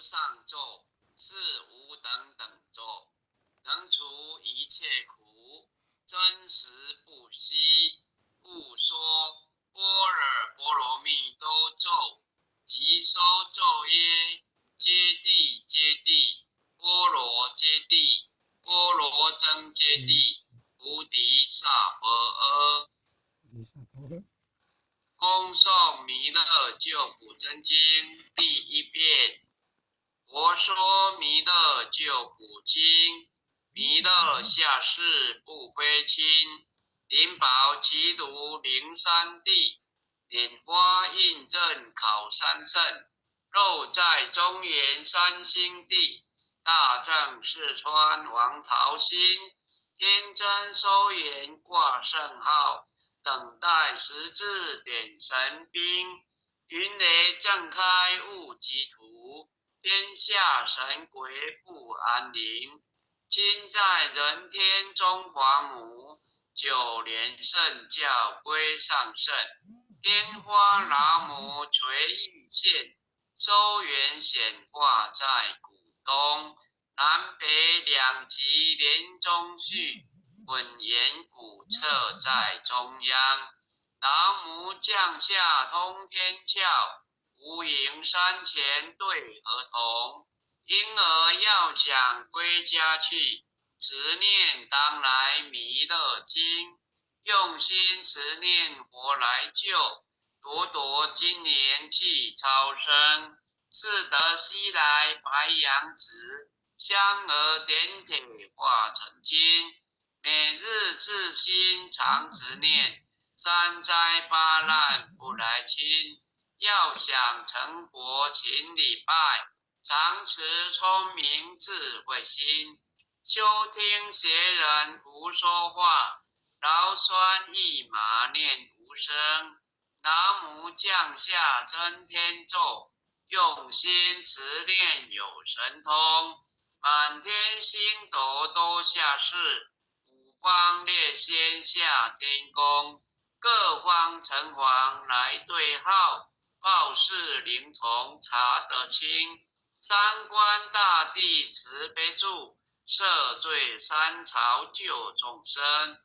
上咒，是無等等咒，能除一切苦，真實不虛。故說般若波羅蜜多咒，即說咒曰：揭諦揭諦，波羅揭諦，波羅僧揭諦，菩提薩婆訶。恭誦彌勒救苦真經第一遍。佛說彌勒救苦經，彌勒下世不悲親，靈寶齊如靈山地，蓮花印證考山聖，肉在中原三星地，大正四川王朝興，天真收元掛聖號。等待時至點神兵，雲雷震開霧積土，天下神鬼不安寧。親在人天中華母，九蓮聖教歸上聖。天花老母垂意現，收元顯化在古東，南北兩極連中續。混元古冊在中央，老母降下通天竅，無垠山前對河童。嬰兒要想歸家去，持念當來彌勒經，用心持念佛來救，朵朵今年去超生，是得西來白羊子，香兒點鐵化成金。每日自心常持念，三災八難不來侵。要想成佛勤禮拜，常持聰明智慧心。休聽邪人胡說話，勞酸一馬念無聲。老母降下真天咒，用心持念有神通。滿天星斗都下世。五方列仙下天宮，各方城隍來對號，報事靈童查得清。三官大帝慈悲助，赦罪三朝救眾生。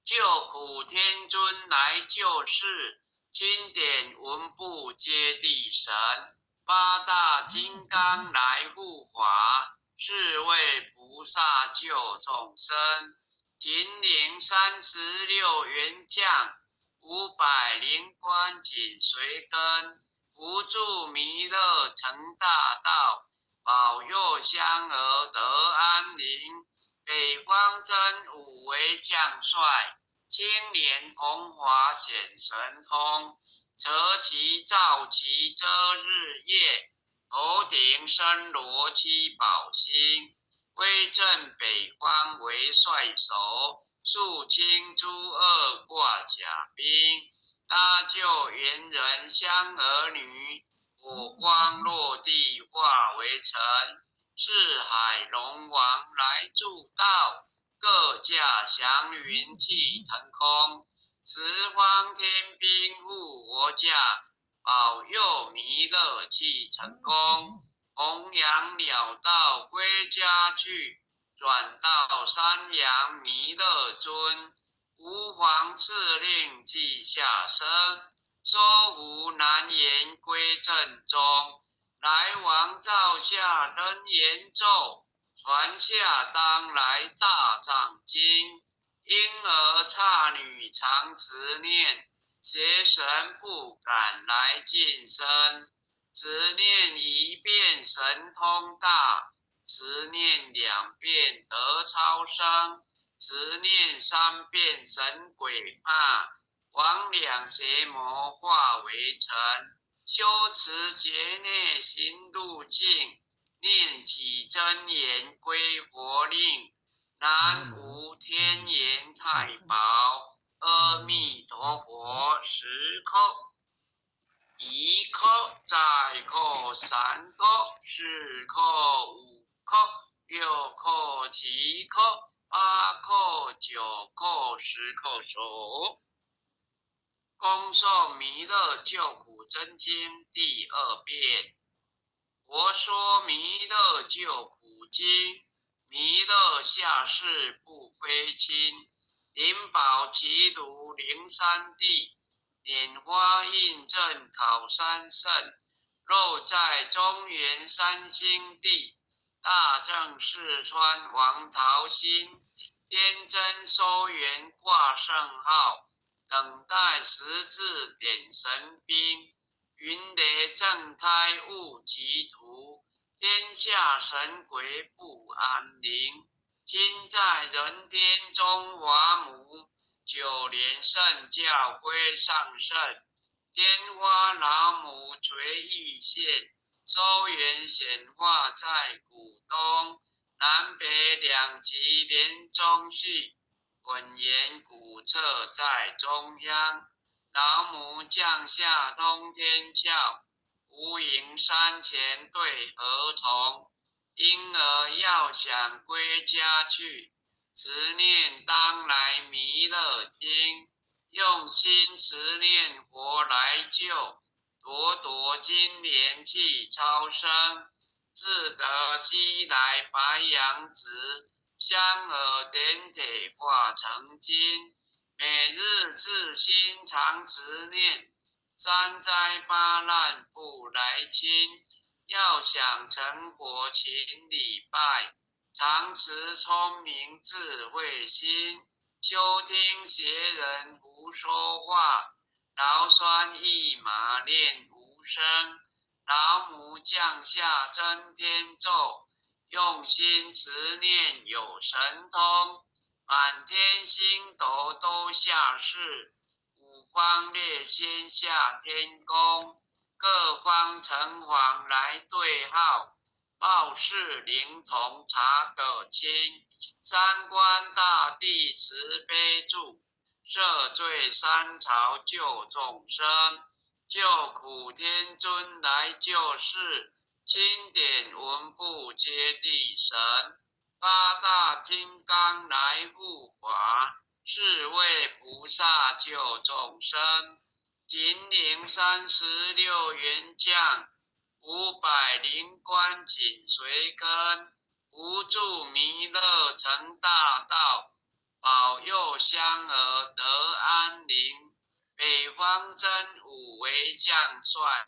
救苦天尊來救世，欽點文部揭諦神，八大金剛來護法，四位菩薩救眾生。金陵36員將，500靈官緊隨跟，扶助彌勒成大道，保佑香兒得安寧。北方真五位將帥，青蓮紅華顯神通，扯旗造旗遮日月，頭頂森羅七寶星。威震北方為帥首，肅清諸惡掛甲兵，搭救猿人香兒女，火光落地化為塵。四海龍王來助道，各駕祥雲氣騰空。十方天兵護佛駕，保佑彌勒去成功。弘揚了道歸家去，轉到山陽彌勒尊，吾皇敕令記下身，收服南言歸正宗，來王造下楞嚴咒，傳下當來大藏經，嬰兒剎女常持念，邪神不敢來近身。持念一遍神通大，持念兩遍得超生，持念三遍神鬼怕，魍魎邪魔化為塵。修持劫內行路徑，念起真言歸佛令。南無天元太保，阿彌陀佛10叩。一叩，再叩三叩，四叩，五叩，六叩，七叩，八叩，九叩，十叩首。恭誦彌勒救苦真經第二遍。佛說弥勒救苦经，弥勒下世不非亲。灵宝齐如灵山地，拈花印证考山圣。肉在中原三星地，大正四川王桃心。天真收元挂圣号，等待十字点神兵。云雷正开悟极图，天下神鬼不安宁。亲在人天中华母，九莲圣教归上圣。天花老母垂意现，收元显化在古东。南北两极连中续，混元古册在中央。老母降下通天窍，无垠山前对河童。婴儿要想归家去，持念当来弥勒经，用心持念佛来救，朵朵金莲气超升。自得西来白羊子，香耳点铁化成金。每日自心常持念，三灾八难不来侵。要想成佛勤礼拜，常持聪明智慧心。休听邪人胡说话，劳酸一马念无声。老母降下真天咒，用心持念有神通。满天星斗都下世，五方列仙下天宫，各方城隍来对号，报事灵童查个清。三官大帝慈悲助，赦罪三朝救众生。救苦天尊来救世，钦点文部揭谛神，八大金刚来护法，四位菩萨救众生。金陵36员将，500灵官紧随跟，无住弥勒成大道，保佑香儿得安宁。北方真武为将帅，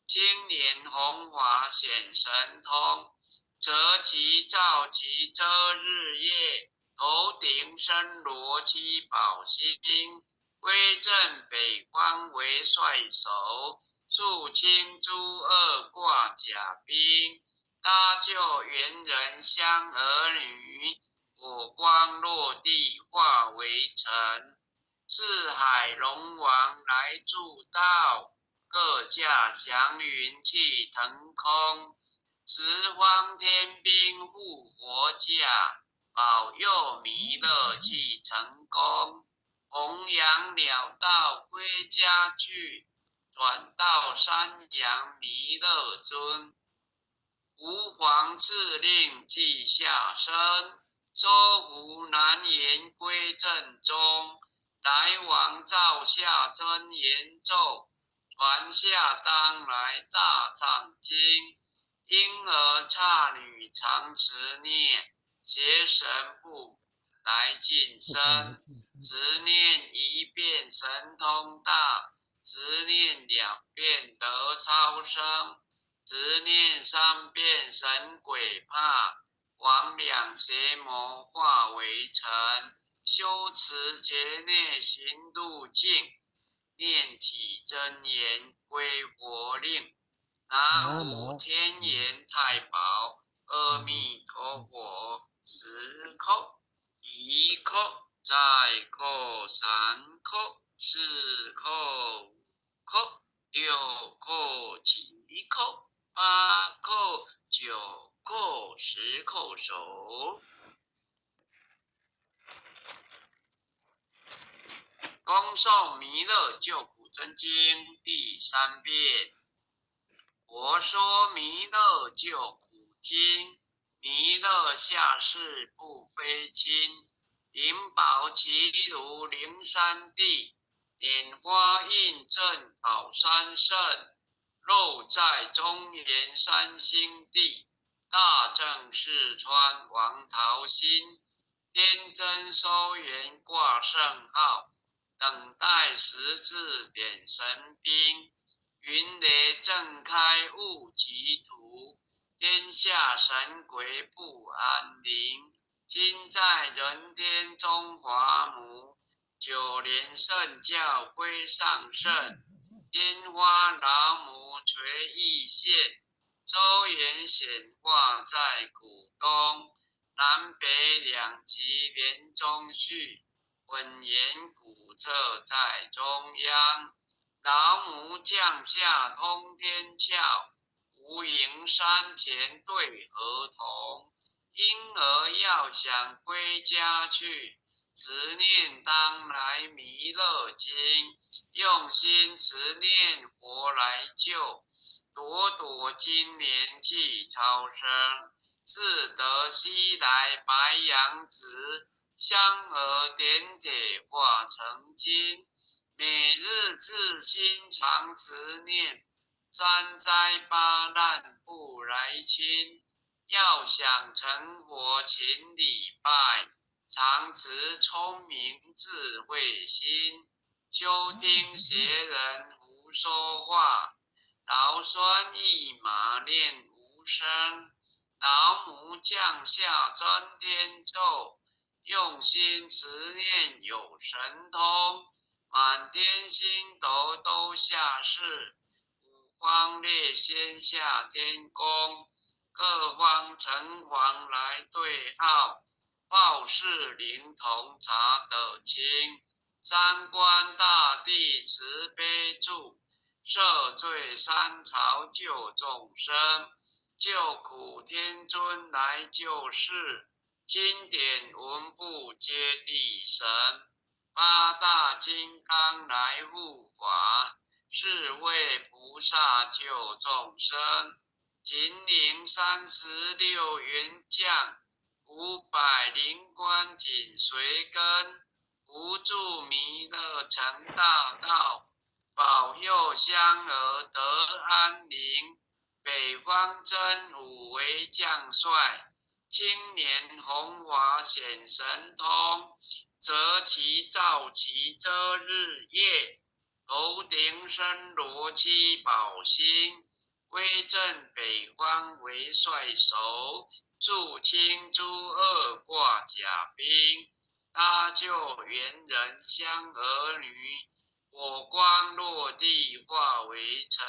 青莲红华显神通，折戟造旗遮日夜，头顶森罗七宝星，威震北方为帅首，肃清诸恶挂甲兵，搭救猿人香儿女，火光落地化为尘。四海龙王来助道，各驾祥云气腾空。十方天兵护佛驾，保佑弥勒气成功。弘扬了道归家去，转到山阳弥勒尊。吾皇敕令记下身，收服难言归正宗。来王造下真言咒，传下当来大藏经。婴儿刹女常持念，邪神不来近身。持念一遍神通大，持念两遍得超生，持念三遍神鬼怕，魍魉邪魔化为尘。修持劫内行路径，念起真言归佛令。南无天眼太保阿弥陀佛。十叩，一叩，再叩三叩，四叩，五叩，六叩，七叩，八叩，九叩，十叩首。恭诵弥勒救苦真经第三遍。佛说弥勒救苦经，弥勒下世不非亲。灵宝齐如灵山地，莲花印证好山圣，肉在中原三星地。大正四川王朝新，天真收圆挂圣号，等待十字点神兵，云雷正开悟歧途，天下神鬼不安宁。今在人天中华母，九莲圣教归上圣，金花老母垂意现。周元显化在古东，南北两极连中续，本源古册在中央。老母降下通天窍，无垠山前对河童。婴儿要想归家去，持念当来弥勒经，用心持念佛来救。朵朵金莲去超生，自得西来白羊子，香儿点铁化成金。每日自心常持念，三灾八难不来侵。要想成佛勤礼拜，常持聪明智慧心，休听邪人胡说话。老孙一马念无声，老母降下真天咒，用心持念有神通，满天星斗都下世，五方列仙下天宫，各方城隍来对号，报事灵童查得清，三官大帝慈悲助。赦罪三朝救众生，救苦天尊来救世，经典文部揭谛神，八大金刚来护法，四位菩萨救众生，金陵36员将，500灵官紧随跟，扶助弥勒成大道。保佑香儿得安宁，北方真武为将帅，青年红华显神通，择其造其遮日夜，头顶身罗七宝星，威震北方为帅首，肃清诸恶挂甲兵，搭救猿人香儿女。火光落地化为尘，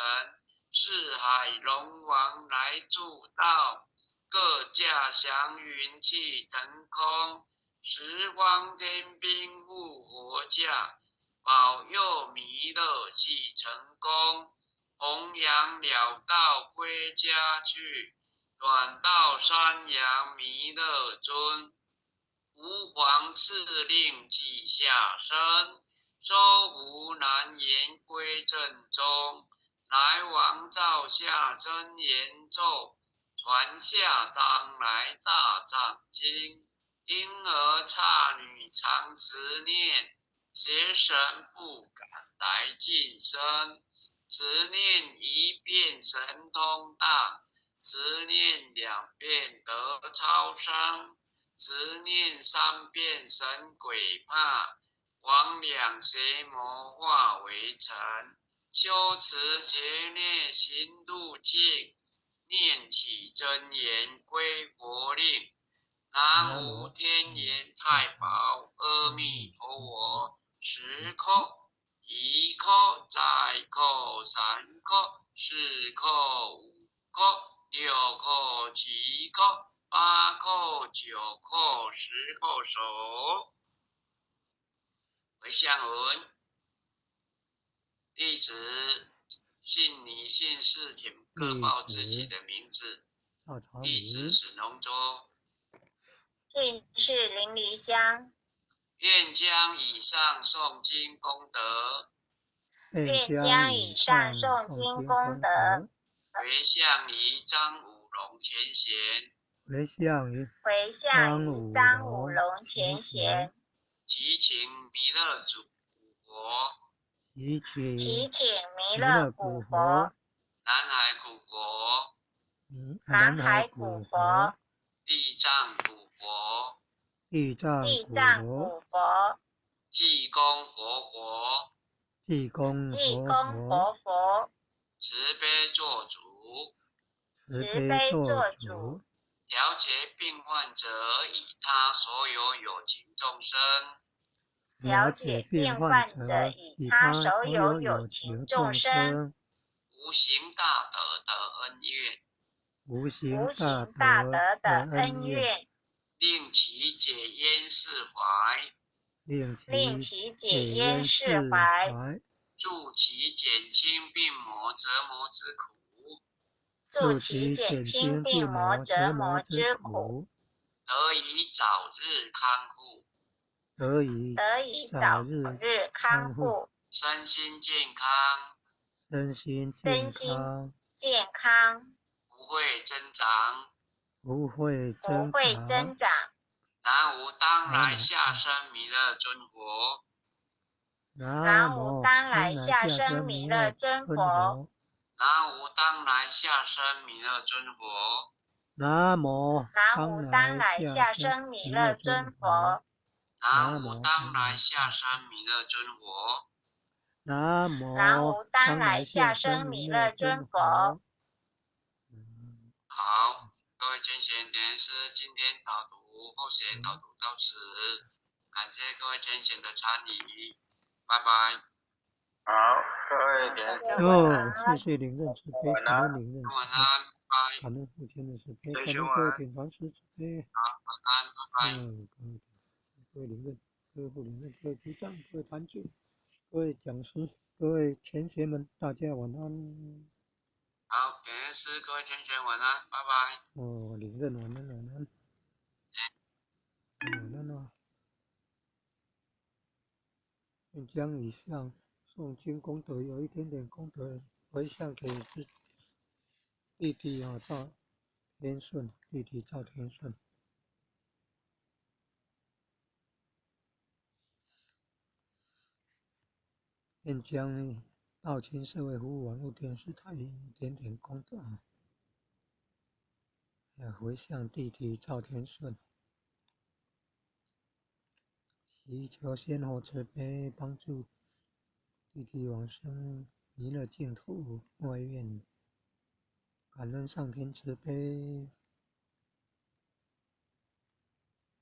四海龙王来助道，各驾祥云气腾空，十方天兵护佛驾，保佑弥勒气成功，弘扬了道归家去，转到山阳弥勒尊，吾皇敕令即下生。收服难言归正宗，来王造下真言咒，传下当来大藏经。婴儿刹女常持念，邪神不敢来近身。持念一遍神通大，持念两遍得超生，持念三遍神鬼怕。魍魉邪魔化为尘，修持劫孽行路径，念起真言归佛令。南无天眼太保阿弥陀佛。十叩，一叩，再叩，三叩，四叩，五叩，六叩，七叩，八叩，九叩，十叩首。回向文，弟子姓李姓氏，请各报自己的名字。弟子沈龙舟，姓氏林梨香。愿将以上诵经功德，愿将以上诵经功德，回向于张武龙前贤，回向于回向于张武龙前贤。祈请弥勒主古佛，祈请弥勒古佛，南海古佛，南海古佛、地藏古佛、地藏地藏古佛、济公活佛、济公济公活佛、慈悲作主、慈悲作作主，调节病患者与他所有有情众生，了解病患者与他所有有情众生，无形大德的恩怨，无形无形大大德德的恩恩怨，令其解冤释怀，令令其其解冤冤释怀，怀，助其减轻病魔折磨之苦，助其减轻病魔折磨之苦，得以早日康复，得以得以早早日日康康复复，身心健康，身心健身心康，健康，不会增长。不会福增慧长。增长。南无当来下生弥勒尊佛，南南无无当来下下生弥勒尊佛，南无当来下生弥勒尊佛，南无南无当来下生弥勒尊佛，南无当来下生弥勒尊佛，南无南无当来下生弥勒尊佛。好，各位前贤莲师，今天导读后学导读到此，感谢各位前贤的参与，拜拜。好，各位莲师哦，谢谢领认慈悲，感恩领认慈晚悲，安，拜拜。感恩父亲的慈悲，对感恩各位点传师慈悲。晚安，拜拜。各位各位领认，各位副领认，各位局长，各位团主，各位讲师，各位前贤们，大家晚安。好，感恩师，各位前贤晚安，拜拜。哦，领认晚安，晚安，晚安啊。愿将以上诵经功德，有一点点功德回向给弟弟啊，赵天顺，弟弟赵天顺。愿将道亲社会服务网络电视台一点点功德啊，回向弟弟赵天顺，祈求仙佛慈悲帮助弟弟往生弥勒净土外愿，感恩上天慈悲。